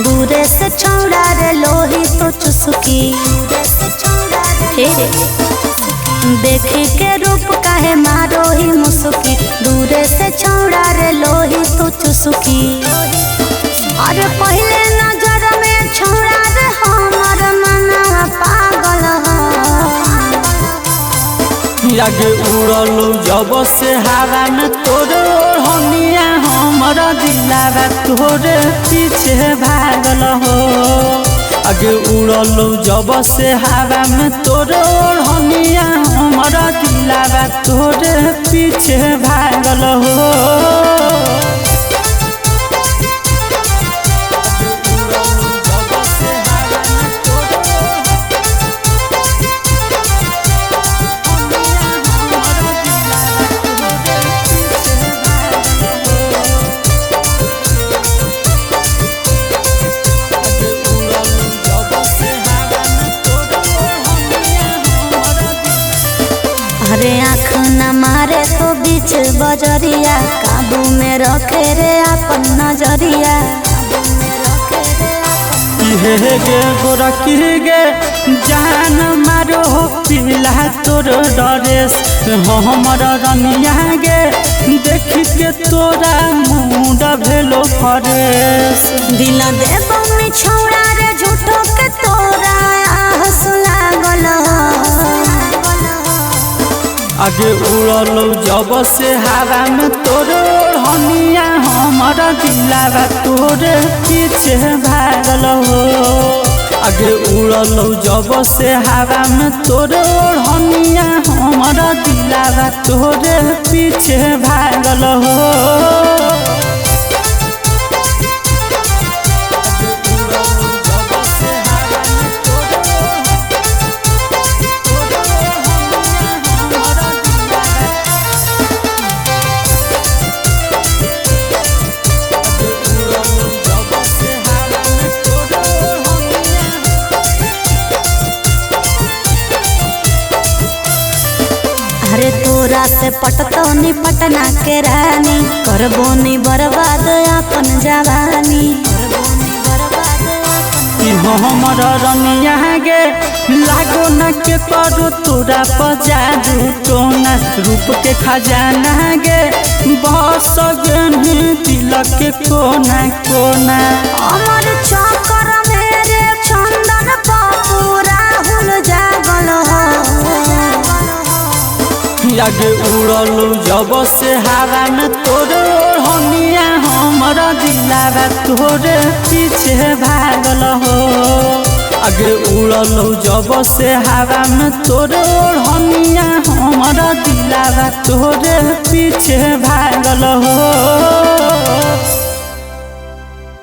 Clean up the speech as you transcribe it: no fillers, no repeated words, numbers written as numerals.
दूरे से छौड़ा रे लोही तो चुसकी। हे देख के रूप काहे मारो ही मुसुकी, दूरे से छौड़ा रे लोही तो चुसकी। अरे पहले नजर में छौड़ा रे हमर मना पागल हो। आगे उड़लू जब से हवा में तोरे ओढ़निया हमर दिलावा तोरे पीछे भागल हो। आगे उड़लू जब से हवा में तोरे ओढ़निया हमर दिलावा तोरे पीछे भागल हो। अरे आँख न मारे तो बीच बजरिया, काबू में रखे रे अपन नजरिया। हे गे गोरखी गे जान मारो पिला तोर डरेस हमर रनिया गे, देख के तोरा मुंड भेलो फरेस। दिल देबो में छौड़ा रे झूठो के तोरा आस लागल। आगे उड़लू जब से हवा में तोरे ओढ़निया हमर दिलावा तोरे पीछे भागल हो। आगे उड़लू जब से हवा में तोरे ओढ़निया हमर दिलावा तोरे पीछे भागल हो। अरे तोरा से पटतो नी पटना के रानी, करबो नी बर्बाद अपन जवानी। हमर रनिया गे लागो न के करो तोरा पजादू टोना, रूप के खजाना गे बस गेनी तिलक के कोना कोना। अमर चक्कर मेरे चंदन पप्पू राहुल जागल हो। आगे उड़लू जब से हवा में तोरे ओढ़निया हमर दिलावा तोरे पीछे भागल हो। आगे उड़लू जब से हवा में तोरे ओढ़निया हमर दिलावा तोरे पीछे भागल हो।